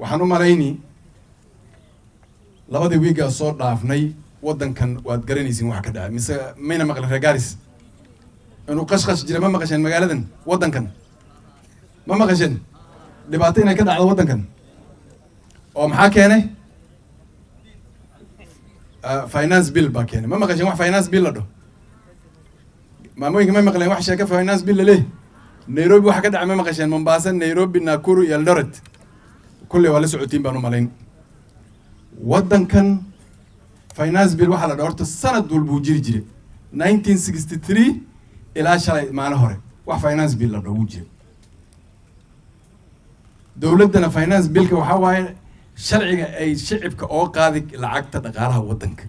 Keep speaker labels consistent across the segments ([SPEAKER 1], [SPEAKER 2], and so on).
[SPEAKER 1] Waxaan u malayni labadii wiigaa soo dhaafnay waddankan waad garanaysiin waxa ka dhacay, mise mayna maqlin? Reer Gaaris inuu qashqash jira ma maqasheen? Magaaladan, waddankan ma maqasheen dhibaato inay ka dhacdo waddankan? Oo maxaa keenay? Finance bill baa keenay. Ma maqasheen wax finance bill la dhaho? Maamooyinka ma maqleen wax sheeka finance bill laleeyahy? Nairobi waxa ka dhacay ma maqasheen? Mombasa, Nairobi, Nakuru iyo Eldoret kulley waa la socotiin baan u malayn. Waddankan finance bill waxaa la dhaho horta sanad walbuu jiri jiray, 1963 ilaa shalay maalin hore wax finance bill la dhaho wuu jiray. Dowladdana finance billka waxaa waaye sharciga ay shicibka oo qaadi lacagta dhaqaalaha waddanka.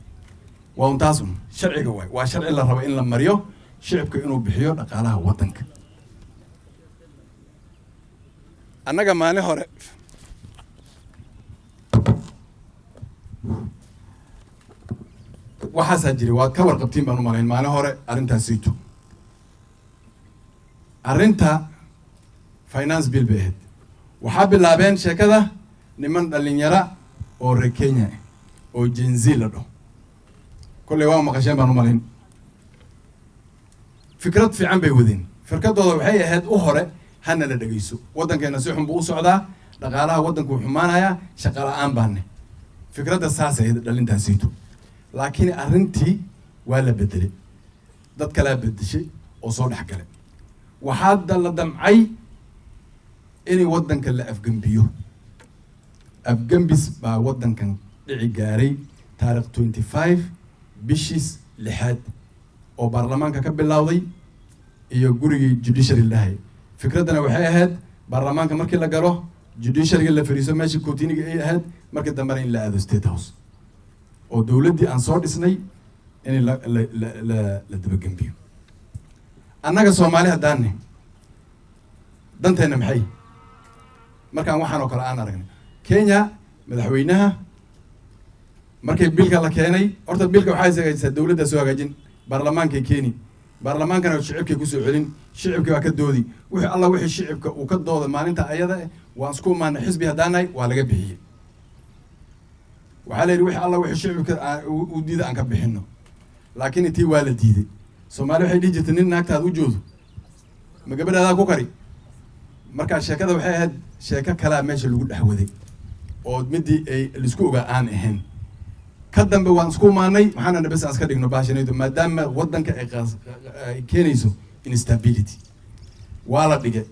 [SPEAKER 1] Waa un taas un sharciga waay. Waa sharci la rabo in la mariyo shicibka inuu bixiyo dhaqaalaha waddanka. Annaga maalin hore waxaasaa jiray, waad ka warqabtiin baan u malayn. Maalin hore arrintaasayto arrinta finance bill bay ahayd. Waxaa bilaabeen sheekada niman dhalinyara oo reer Kenya ah oo Gen Z la dhaho. Kolley waa maqasheen baan u malayn. Fikrad fiican bay wadeen. Fikradooda waxay ahayd u hore hana la dhegeyso, waddankeena si xun buu u socdaa, dhaqaalaha waddanku wuu xumaanayaa, shaqa la-aan baane. Fikradda saasay ahayd dhalintaasayto, laakiin arrintii waa la bedelay, dad kalaa bedeshay oo soo dhex galay. Waxaa la damcay in waddanka la afgembiyo. Afgembis baa waddankan dhici gaaray taarikh 25 bishiis lixaad oo baarlamaanka ka bilowday iyo gurigii judiciary lahay. Fikraddana waxay ahayd baarlamaanka markii la galo, judiciaryga la fariiso, meeshii kootiniga ay ahayd, markii dambena in la aado State House oo dowladdii aan soo dhisnay in la la la la la dabagembiyo. Annaga Soomaali haddaanne, danteenna maxay markaan waxaan oo kale aan aragnay? Kenya madaxweynaha markay billka la keenay, horta billka waxay hagaajisaa dowladdaa soo hagaajin, baarlamaankay keeni, baarlamaankana shicibkay kusoo celin, shicibkii baa ka doodi. Wixii alla wixii shicibka uu ka dooda maalinta ayada eh, waan isku imaanay xisbi haddaanahay, waa laga bixiyey. Waxaa la yidhi wixii alla wixii shicibka u diida aan ka bixino, laakiin tii waa la diiday. Soomaali waxay dhihi jirtay, nin naagtaada u joodo ma gabadhaadaa ku kari. Markaa sheekada waxay ahayd sheeko kalaa meesha lagu dhex waday oo midii ay laisku ogaa aan ahayn. Ka dambe waan isku imaanay, maxaana nabes aan iska dhigno baashanaydo, maadaama waddanka ay ay keenayso instability. Waa la dhigay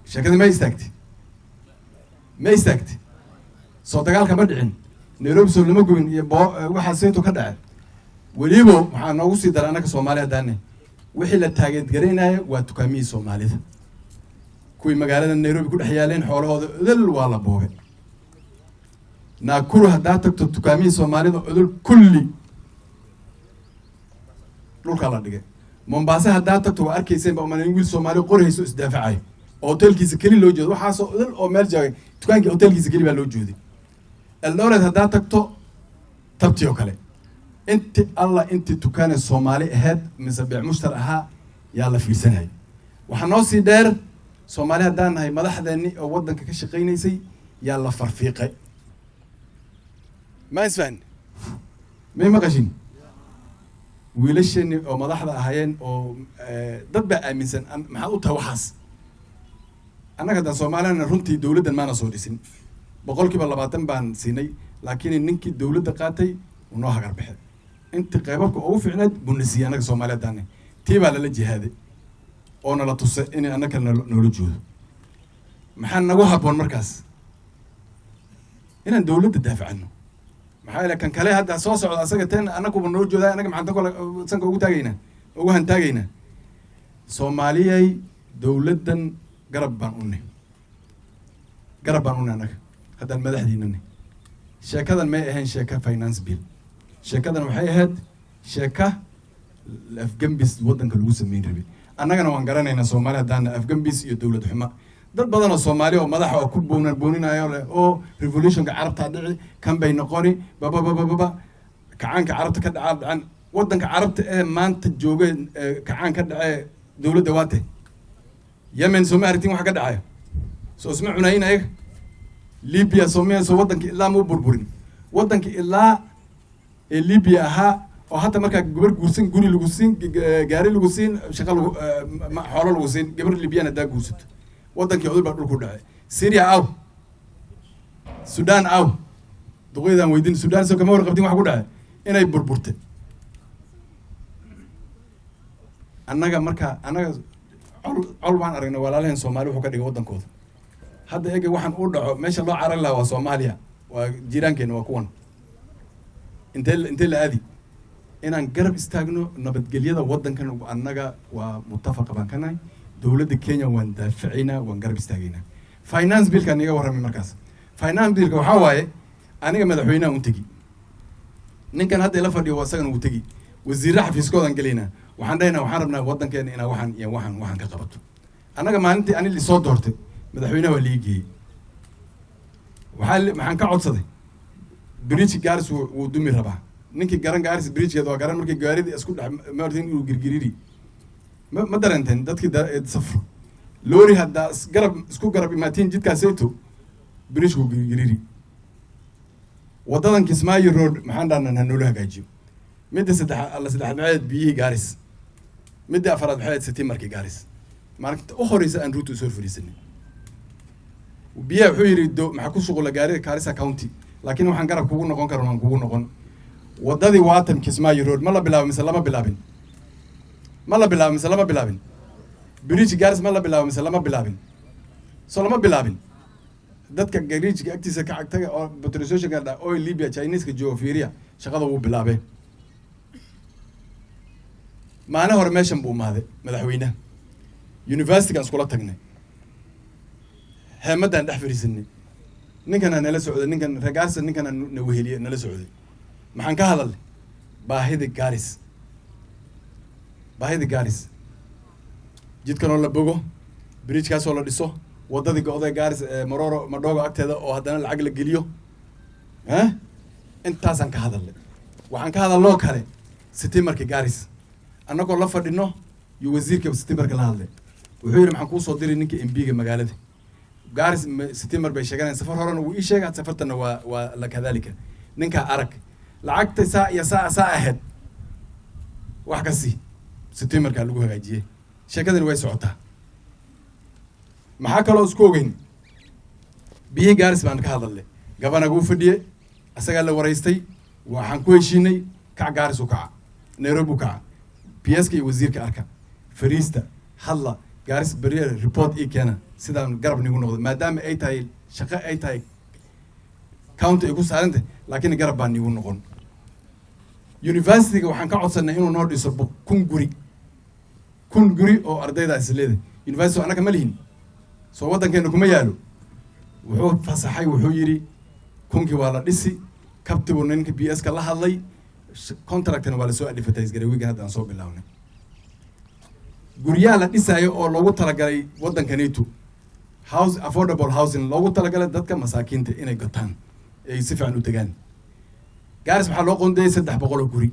[SPEAKER 1] sheekadii. Ma istaagtay? Ma istaagtay? Soo dagaalka ma dhicin? Nairobi soo lama gubin? Iyo bo waxaa sayto ka dhacay welibo waxaa noogu sii daray annaka Soomaali haddaane, wixii la taageedgaraynaya waa dukaamihii Soomaalida, kuwii magaalada Nairobi ku dhex yaaleen. Xoolahooda odol waa la boobay. Nakuru haddaa tagto, dukaamihii Soomaalida odol kulli dhulkaa la dhigay. Mombasa haddaa tagto, waa arkayseen ba umalin wiil Soomaali qori hayso isdaafacayo oo hotelkiisa keli loo jeedo. Waxaasoo odol oo meel joogay, dukaankii hotelkiisa keli baa loo jeeday. Eldoret haddaa tagto, tabti oo kale, inti alla intii dukaane Soomaali ahayd mise beec mushtar ahaa yaa la fiirsanayay. Waxaa noo sii dheer, Soomaali haddaan nahay, madaxdeeni oo waddanka ka shaqaynaysay yaa la farfiiqay. Ma isfahan? May maqashin? Wiilasheeni oo madaxda ahaayeen oo dad baa aaminsan maxaad u tahay waxaas. Annaga haddaan Soomaaliyana runtii dowladdan maana soo dhisin, 20% baan siinay, laakiin ninkii dowladda qaatay uu noo hagar baxay. Intii qaybabka ugu fiicneed buu na siiyey. Annaga Soomaali haddaanay, tii baa lala jihaaday oo nala tusay in annaka noola joodo. Maxaa nagu habboon markaas? Inaan dowladda daafacano. Maxaa yeele kan kale hadda soo socda asaga teen annaguba noo joodaa. Annaga maxaan tan kole sanka ugu taagaynaa, ugu hantaagaynaa? Soomaaliyay, dowladdan garab baan unay, garab baan unay annaga haddaan madaxdiinani. Sheekadan may ahayn sheeka finance bill. Sheekadan waxay ahayd sheeka afgembis waddanka lagu sameyn rabay. Annagana waan garanaynaa Soomaali haddaana afgembis iyo dowlad xumo. Dad badan oo Soomaali oo madaxa oo ku boona booninayo leh oo revolutionka Carabtaa dhici kan bay noqoni, bababababa, kacaanka Carabta ka dhacaa dhacan. Waddanka Carabta ee maanta jooga kacaan ka dhacee dowladda waate Yemen. Soo ma aragtin waxa ka dhacayo? Soo isma cunayin ayaga? Libya soomiyayso waddanka ilaa ma u burburin waddanka ilaa ee Libya ahaa oo hadda markaa gabar guursan, guri lagu siin, gaari lagu siin, shaqa lagu, xoolo lagu siin, gabar Libyan haddaa guursato, waddankii cudur baa dhulku dhacay. Syria aw, Sudan aw, duqeydaan weydin. Sudan soo kama warqabtin wax ku dhacay inay burburtay. Annaga marka annaga col col baan aragnay. Walaalaheen Soomaali wuxuu ka dhigay waddankooda. Hadda ege waxaan u dhaco, meesha loo carari lahaa waa Soomaaliya, waa jiiraankeena, waa kuwan. Intee la aadi? Inaan garab istaagno nabadgelyada waddankan. Annaga waa mutafaqa baan ka nahay dowladda Kenya, waan daafacaynaa, waan garab istaagaynaa. Finance billkaan iga warramay. Markaas finance billka waxaa waaye, aniga madaxweynaha un tegi, ninkan hadda ila fadhiyo waa isagana wuu tegi, wasiirra xafiiskoodan gelaynaa. Waxaan dhahaynaa, waxaan rabnaa waddankeena inaa waxaan iyo waxaan ka qabato. Annaga maalintii ani lisoo doortay, madaxweynaha waa lii geeyey. Waxaa maxaan ka codsaday? Bridge Garis wuu dumi rabaa. Ninkii garan Garis bridgekeeda waa garan. Markii gaaridii isku dhex martin inuu girgiriri, ma dareenteen dadkii safro loori haddaa garab isku garab imaatiin jidkaasayto, bridgeku girgiriri. Waddadan Kismaayo Road maxaan dhahnaa? Hanoola hagaajiyo. Midda saddexa alla saddexaad maxay ahayd? Biyihii Garis. Midda afaraad maxay ahayd? Sitimarkii Garis. Maalinta u horeysa aan Ruto soo fariisanay, biyaha wuxuu yidhi, do maxaa ku shuqula gaarida Garissa County? Laakiin waxaan garab kugu noqon karo waan kugu noqon. Waddadii waatan Kismaayo Road ma la bilaabin mise lama bilaabin? Ma la bilaabin mise lama bilaabin? Bridge Garis ma la bilaabin mise lama bilaabin? So lama bilaabin. Dadka bridgeka agtiisa ka cagtaga oo petrol stationka dha oil Libya Chineska joogo, fiiriya, shaqada wuu bilaabay. Maalin hore meeshan buu imaaday madaxweynaha, universitygan iskula tagnay, heemadaan dhex fadhiisanay. Ninkana nala socday, ninkan reer Gaarisa, ninkana na weheliye, nala socday. Maxaan ka hadalnay? Baahida Garis, baahida Garis, jidkanoo la bogo, bridgekaasoo la dhiso, waddadii go'day Garis Maroro Madhogo agteeda oo haddana lacag la geliyo. Intaasaan ka hadalnay. Waxaan ka hadalnoo kale sitimarka Garis. Annagoo la fadhino iyo wasiirka sitimarka la hadlay, wuxuu yidhi, maxaan kuusoo diray ninka MP-ga magaalada Garis. Sitimar bay sheeganayaan. Safar horena wuu ii sheegay, safartana waa la kadalika. Ninkaa arag, lacagta saa iyo saa saa ahayd wax ka sii, sitimarkaa lagu hagaajiyey. Sheekadani way socotaa. Maxaa kaloo isku ogeyn? Biyihii Gaaris baan ka hadalnay. Governorga u fadhiyey, isagaa la waraystay. Waxaan ku heshiinay, kac Gaaris u kaca, Nairobi u kaca, PS-ka iyo wasiirka arka, fariista, hadla, Gaaris beriya report ii keena, sidaan garab nigu noqday, maadaama ay tahay shaqo ay tahay county ay ku saarantahay, laakiin garab baa nigu noqon. Universityga waxaan ka codsanay inuu noo dhiso 1000 guri, 1000 guri oo ardaydaas leedahay. University annaga ma lihin, soo waddankeena kuma yaalo. Wuxuu fasaxay, wuxuu yidhi kunkii waa la dhisi. Kabti buu ninka PS ka la hadlay, contractna waa lasoo advertise garay. Wiigan hadda aan soo bilawnay guryaha la dhisaayo oo loogu talagalay waddankaneeto, house, affordable housing loogu talagalay dadka masaakiinta inay gataan, ay si fiican u degaan. Gaaris waxaa loo qoondeeyey 300 oo guri.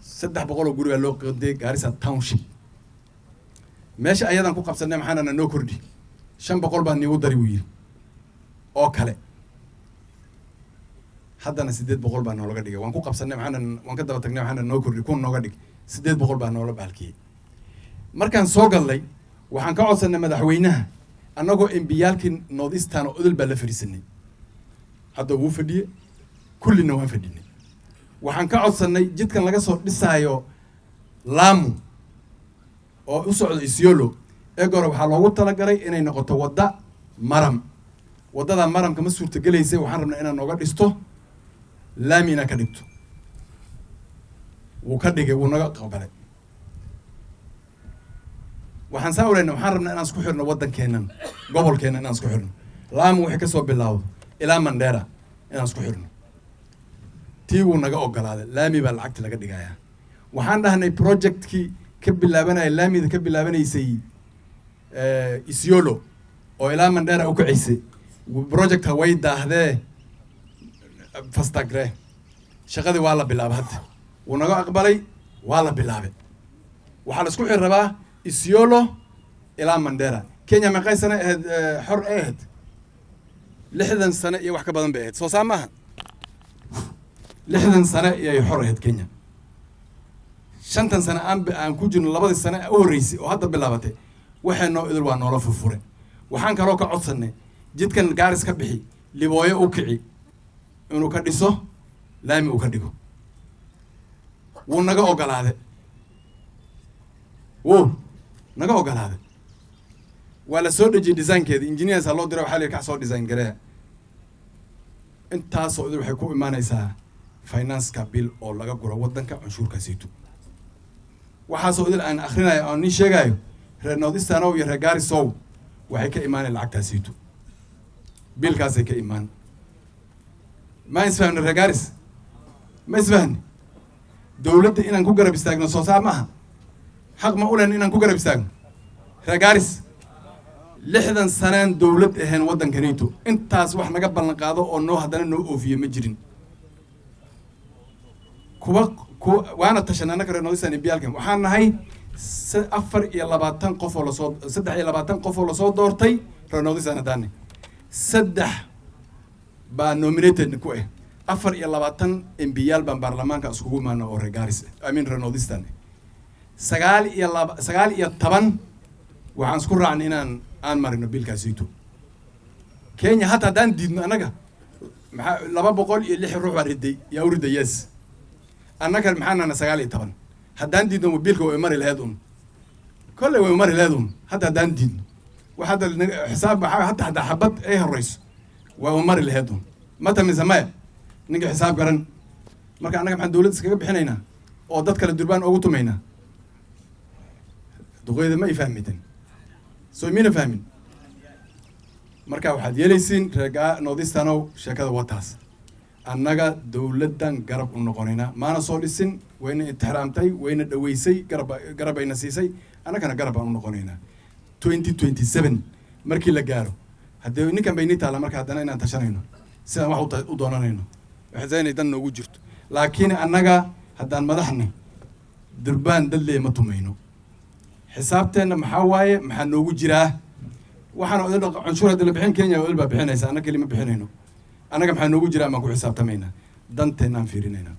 [SPEAKER 1] 300 oo guri baa loo qoondeeyey Gaarisa Township. Meesha ayadaan ku qabsanay, maxaanana noo kordhi, 500 baa niigu dari, buu yidhi. Oo kale haddana 800 baa noolaga dhigay. Waan ku qabsanay, maxaana waan ka daba tagnay, maxaana noo kordhi, 1000 nooga dhig. 800 baa noola baalkiyey. Markaan soo gallay, waxaan ka codsanay madaxweynaha, annagoo MP-yaalkii North Eastern oo odol baa la fadhiisanay. Hadda wuu fadhiye, kullina waan fadhinay. Waxaan ka codsanay jidkan laga soo dhisaayo Lamu oo u socdo Isiolo. Eegore waxaa loogu talagalay inay noqoto wadda murram. Waddada murramka ma suurtagelaysay. Waxaan rabnaa inaad nooga dhisto laami, inaad ka dhigto. Wuu ka dhigay, wuu naga aqbalay. Waxaan saa ulayna, waxaan rabnaa inaan isku xirno waddankeennan, gobolkeenna inaan isku xirno. Lamu waxay kasoo bilowdo ilaa Mandera inaan isku xirno. Tii wuu naga ogolaaday. Laami baa lacagta laga dhigayaa. Waxaan dhahnay projectkii ka bilaabanaya laamida ka bilaabanaysay Isiolo oo ilaa Mandera u kacaysay, projectka way daahdee, fastagre. Shaqadii waa la bilaabay hadda, wuu naga aqbalay, waa la bilaabay. Waxaa la isku xir rabaa Isiolo ilaa Mandera. Kenya meeqay sano ahayd xor ay ahayd? 60 sano iyo wax ka badan bay ahayd. Soo saa maaha? 60 sano iyay xor ahayd Kenya. 5-tan sano aan ku jirno, 2-dii sane u horreysay oo hadda bilaabatay, waxay noo idil waa noola furfure. Waxaan kaloo ka codsanay jidkan Gaaris ka bixi, Libooyo u kici, inuu ka dhiso laami uu ka dhigo. Wuu naga ogolaade, wuu naga ogolaaday. Waa la soo dhejiyey designkeeda, engineers loo diray. Waxaa la yidhi, "Kac, soo design gareeya." Intaasoo idil waxay ku imaanaysaa finance-ka bill oo laga guro waddanka canshuurkaasiitu. Waxaasoo idil aan akrinayo, aan nin sheegayo, reer North Eastern-ow iyo reer Gaarisow, waxay ka imaanay lacagtaasiitu, bill-kaasay ka imaan. Ma isfahmni, reer Gaaris? Ma isfahni? Dowladda inaan ku garab istaagno, soo saa maaha? Xaq ma ulen inaan ku garab istaagno, reer Gaaris? 60 sanaan dowlad ahayn waddankanito. Intaas wax naga ballan qaado oo noo haddana noo oofiye ma jirin. Kuwa kuwa waana tashan annaka reer North Eastern MP-yaalkan. Waxaan nahay 24 qof oo lasoo, 23 qof oo lasoo doortay reer North Eastern. Haddaane saddex baa nominated ku ah, 24 MP-yaal baan baarlamaanka iskugu imaana oo reer Gaaris, I mean reer North Eastern. Sagaal iyo laba, 19 waxaan isku raacnay inaan aan marino bill-kaasiito. Kenya hatta haddaan diidno annaga, maxaa 206 ruux baa riday, yaa u riday yes. Annaga maxaa nana 19. Haddaan diidno, bill-ka way mari laheyd un, kolley way mari laheyd un. Hadda haddaan diidno, wax hadda xisaab waxaa hatta haddaa xabad ay horeyso, waa u mari laheyd un. Mata mise maya? Ninka xisaab garan. Marka annaga maxaan dowladda iskaga bixinaynaa oo dad kale durbaan ugu tumaynaa? Duqeyda ma i fahmitan? Soo imina fahmin? Marka waxaad yeelaysiin, reer North Eastern-ow, sheekada wataas. Annaga dowladdan garab u noqonaynaa. Maana soo dhisin, wayna ixtiraamtay, wayna dhaweysay, garab garabayna siisay. Annagana garab baan u noqonaynaa. 2027 markii la gaaro, haddee ninkan bay nii taalla. Marka haddana inaan tashanayno sidaan wax u doonanayno, waxay inay dan noogu jirto. Laakiin annaga haddaan madaxna, durbaan dad lee ma tumayno. Xisaabteenna maxaa waaye? Maxaa noogu jiraa? Waxaan odin canshuur hadii la bixin, Kenya odil baa bixinaysa, annaga keli ma bixinayno. Annaga maxaa noogu jiraa baan ku xisaabtamaynaa, danteennaan fiirinaynaa.